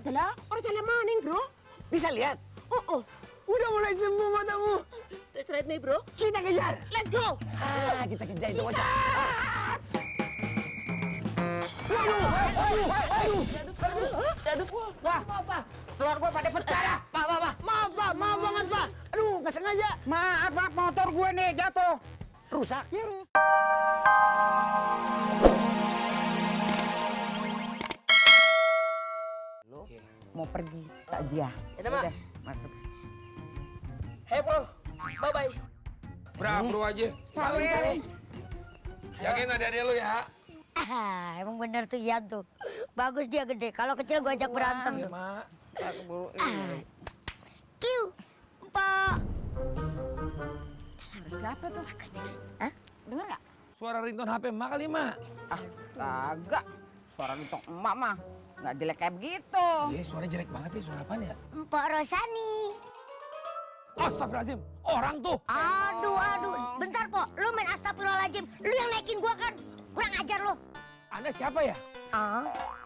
telah, orang salah maning bro. Bisa lihat? Oh. Udah mulai sembuh matamu. Let's ride me bro. Kita kejar. Let's go. Kita kejar itu bocah. Aduh. Wah, apa? Telur gua pada pecah dah. Pak. Maaf banget Pak. Aduh, nggak sengaja. Maaf Pak, motor gue nih jatuh. Rusak. Ya, rusak. Mau pergi takziah. Ya, Mak. Udah, masuk. Hey bro, bye-bye. Bro aja. Salim. Jagain adik-adik lu ya. Emang bener tuh Ian tuh. Bagus dia gede. Kalau kecil gue ajak berantem Iya, tuh. Mak. Kiu, Pak. Siapa tuh? Hah? Dengar nggak? Suara ringtone HP Mak kali, Mak. Ah, kagak. Suara luntong emak mah nggak jelek kayak begitu. Iya, suara jelek banget ya. Suara apaan ya? Mpok Rosani. Astagfirullahaladzim. Orang tuh. Aduh. Bentar, Pok. Lu main astagfirullahaladzim. Lu yang naikin gua kan. Kurang ajar lu. Anda siapa ya?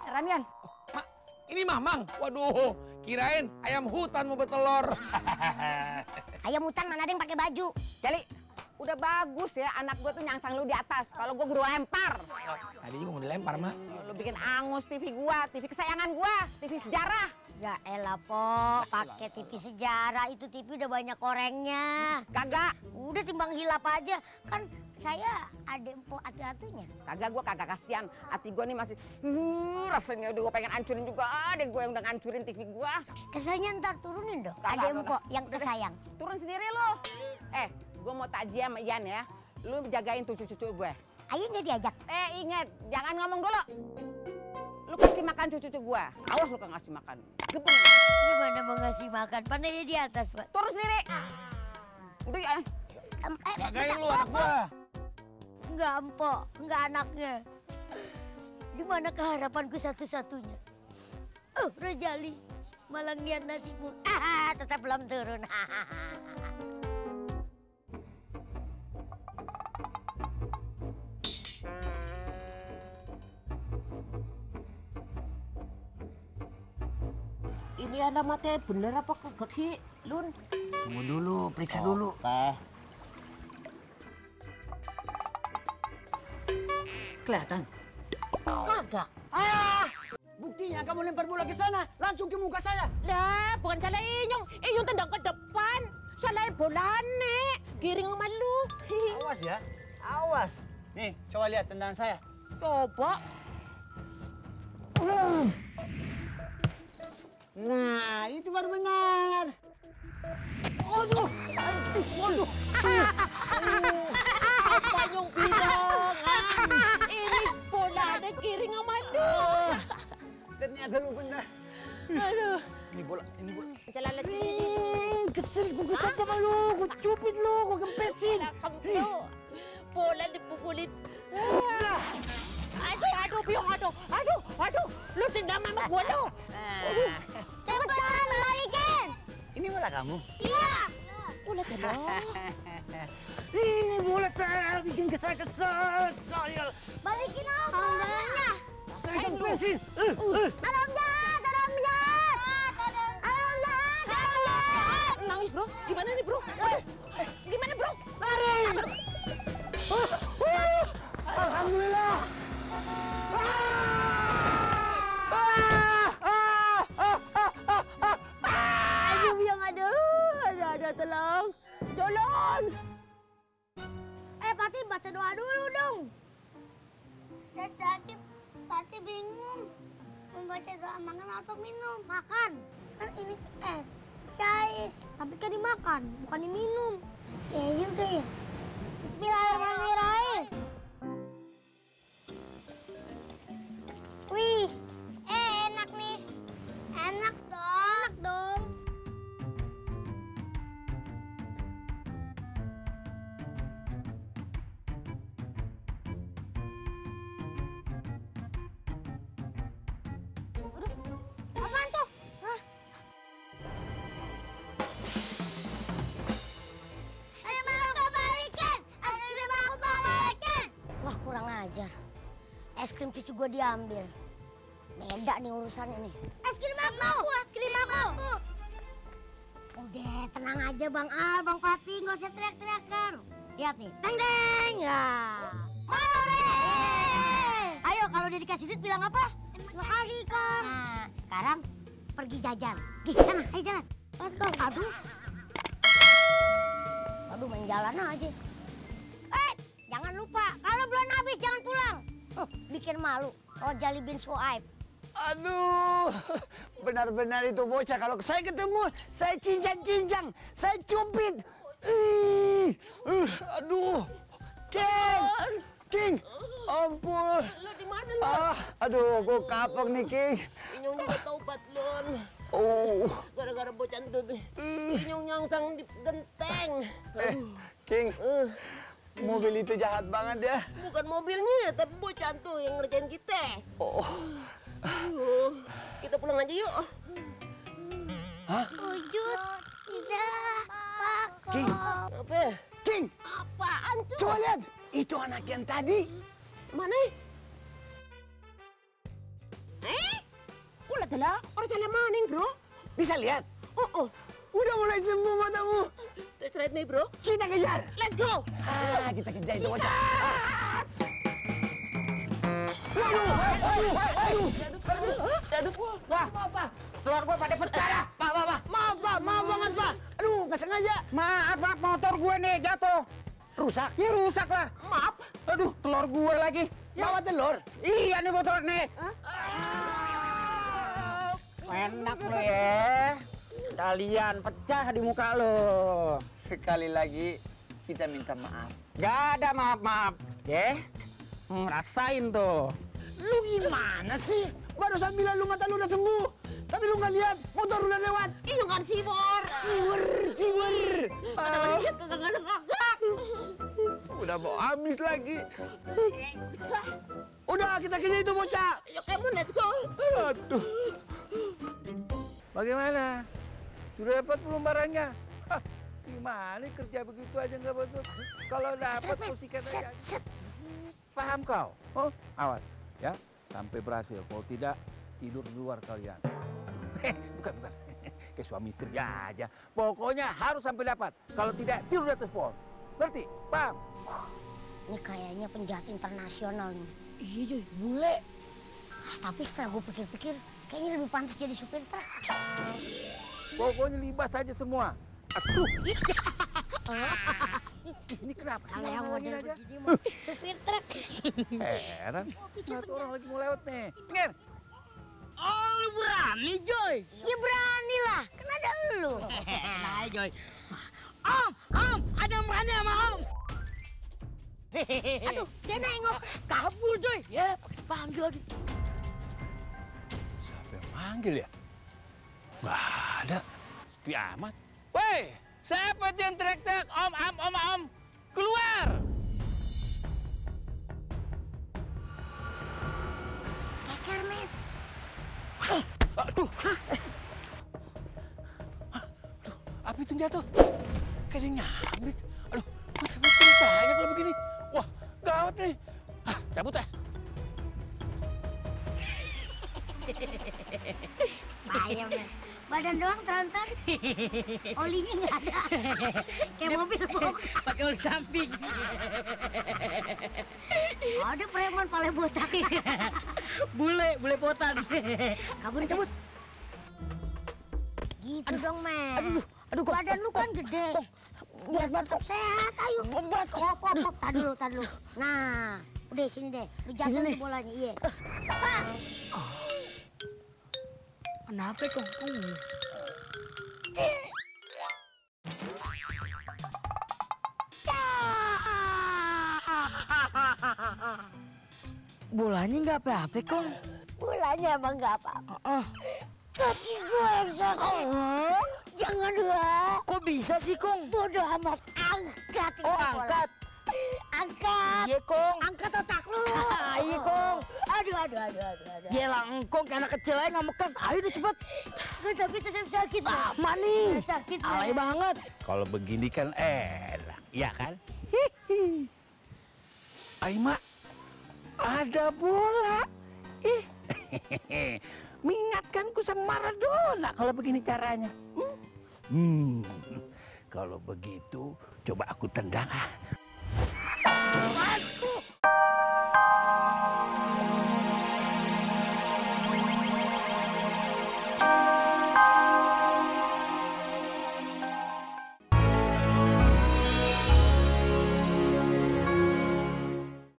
Ranian. Mak, ini Mamang. Waduh, kirain ayam hutan mau bertelur. Ayam hutan mana ada yang pakai baju. Jali, udah bagus ya anak gue tuh nyangsang lu di atas. Kalau gue lempar. Tadi juga mau dilempar, Mak. Lu bikin angus TV gua, TV kesayangan gua, TV sejarah. Ya elah, Pok. Pakai TV sejarah. Itu TV udah banyak korengnya. Kagak. Udah timbang hilap aja. Kan saya adek Mpok hati-hatinya. Kagak, gue kagak kasihan. Hati gue nih masih, rasanya udah gue pengen hancurin juga. Ada gue yang udah ngancurin TV gue. Keselnya ntar turunin dong. Kagak, Adek udah. Mpok yang kesayang. Turun sendiri lo. Gue mau takziah sama Ian ya. Lu jagain tuh cucu-cucu gue. Ayo jadi ajak. Inget, jangan ngomong dulu. Lu kasih makan cucu-cucu gue. Awas lu kagak ngasih makan. Gebeng. Gimana mau ngasih makan? Pandanya di atas, Pak. Turun sendiri. Udah ya. Jagain lu anak gua. Enggak, Mpok. Enggak anaknya. Di mana keharapanku satu-satunya? Rojali. Malah lihat nasibmu. Tetap belum turun. Ini alamatnya bener apa kagak sih, Lun? Tunggu dulu, periksa dulu. Kelihatan? Kagak. Buktinya kamu lempar bola ke sana, langsung ke muka saya. Lah, bukan salah Inyong. Inyong tendang ke depan. Salah bolane. Giring sama lu. Awas ya, awas. Nih, coba lihat tendangan saya. Coba. Nah, itu baru benar. Waduh. Apa yang bilang? Ini bolanya giring sama lu. Ternyata lu benar. Aduh. Ini bola. Jalan Kesel gue sama lu, gue cupit lu, gue gempesin. kamu. Bola dipukulin. Aduh, Biong, aduh. Lu tendang mama gua lu. Cepetan balikin. Ini bola kamu? Iya. Bola telah. Ini bola saya bikin kesal-kesal. Saya Balikin apa? Bolanya. gempesin. Tolong jahat. Nangis bro, gimana nih bro? Gimana bro? Lari! Alhamdulillah. Aduh Biong, ada tolong. Pati baca doa dulu dong. Tadi Pati bingung membaca doa makan atau minum. Makan. Kan ini es, cair. Tapi kan dimakan, bukan diminum. Ya juga ya. Bismillahirrahmanirrahim. Wih, enak nih. Enak dong. Apaan tuh? Hah? Wah, kurang ajar. Es krim cucu gue diambil. Beda nih urusannya nih. Es krim aku. Udah, tenang aja Bang Al, Bang Fatih, nggak usah teriak-teriakan. Lihat nih, teng ya. Ayo, kalau udah dikasih duit bilang apa? Terima kasih, Kang. Nah, sekarang pergi jajan. Gih, sana, ayo jalan. Let's go. Aduh, main jalan aja. Jangan lupa, kalau belum habis jangan pulang. Bikin malu, Rojali bin Suaib. Aduh, benar-benar itu bocah. Kalau saya ketemu, saya cincang-cincang, saya cupit. Aduh, King, ampun. Lu di mana lu? Aduh, gue kapok nih, King. Inyong juga taubat Lon. Oh, Gara-gara bocah itu Inyong nyangsang di genteng. King, mobil itu jahat banget ya. Bukan mobilnya, tapi bocah tuh yang ngerjain kita. Oh. Kita pulang aja yuk. Wujud tidak pakok. King. Apa? King, Apaan tuh? coba lihat. Itu anak yang tadi. Mana? Ulah telah, orang salah maning bro. Bisa lihat? Oh. Udah mulai sembuh matamu. Let's ride me bro. Kita kejar. Let's go. Kita kejar itu bocah. Wah, telur gue pada pecah dah. Pak. Maaf banget, Pak. Aduh, nggak sengaja. Maaf, Pak, motor gue nih jatuh. Rusak. Ya rusak lah. Maaf. Aduh, telur gue lagi. Bawa telur. Iya nih motor nih. Enak lo ya. Sekalian pecah di muka lo. Sekali lagi kita minta maaf. Gak ada maaf-maaf. Ya, ngerasain tuh. Lu gimana sih? Barusan bilang lu mata lu udah sembuh. Tapi lu nggak lihat motor udah lewat. Ih, kan siwor. Siwer. Kadang lihat kadang-kadang kakak. Udah mau habis lagi. Udah, kita kejar itu bocah. Yuk, kamu let's go. Aduh. Bagaimana? Sudah dapat belum barangnya? Hah, gimana kerja begitu aja nggak betul? Kalau dapat musikan aja. Paham kau? Oh, awas ya, sampai berhasil. Kalau tidak, tidur di luar kalian. Aduh, bukan. Kayak suami istri aja. Pokoknya harus sampai dapat. Kalau tidak, tidur di atas pohon. Ngerti? Paham? Ini kayaknya penjahat internasional nih. Iya, Joy, bule. Tapi setelah gue pikir-pikir, kayaknya lebih pantas jadi supir truk. Pokoknya libas aja semua. Aduh. Ini kenapa? Kalau yang model aja? begini mah supir truk. Heran. Satu orang lagi mau lewat nih. Dengar. Oh, lu berani, Joy? Ya berani lah, kan ada lu. Nah, Joy. Om, ada yang berani sama Om. Aduh, dia nengok. Kabur, Joy. Ya, pakai panggil lagi. Siapa yang manggil ya? Nggak ada. Sepi amat. Woi, siapa yang teriak-teriak? Om. Keluar! Kermit. Aduh. Apa itu yang jatuh? Kayak dia nyambit. Aduh, macam ceritanya kalau begini. Wah, gawat nih. Cabut ah. Bayam ya. Badan doang tronton. Olinya nggak ada. Kayak mobil box. Pakai oli samping. Ada preman paling botak. Bule potan. Kabur cabut. Gitu dong, men. Aduh, badan lu kan gede. Biar tetap sehat, ayo. Hop. Tar dulu. Nah, udah sini deh. Lu jatuh di bolanya, iya. Kenapa kok? Bolanya nggak apa-apa, Kong. Bolanya emang nggak apa-apa. Kaki gue yang sakit. Jangan dua. Kok bisa sih, Kong? Bodoh amat. Angkat itu bola. Angkat. Angkat. Iya, Kong. Angkat otak lu. Iya, Kong. Aduh. Yelah, Kong kayak anak kecil aja nggak mekat. Ayo udah cepet. Tapi tetap sakit. Lama nih. Sakit. Alay banget. Kalau begini kan enak, iya kan? Hihi. Aima, ada bola. Ih, Mengingatkanku sama Maradona kalau begini caranya. Kalau begitu, coba aku tendang.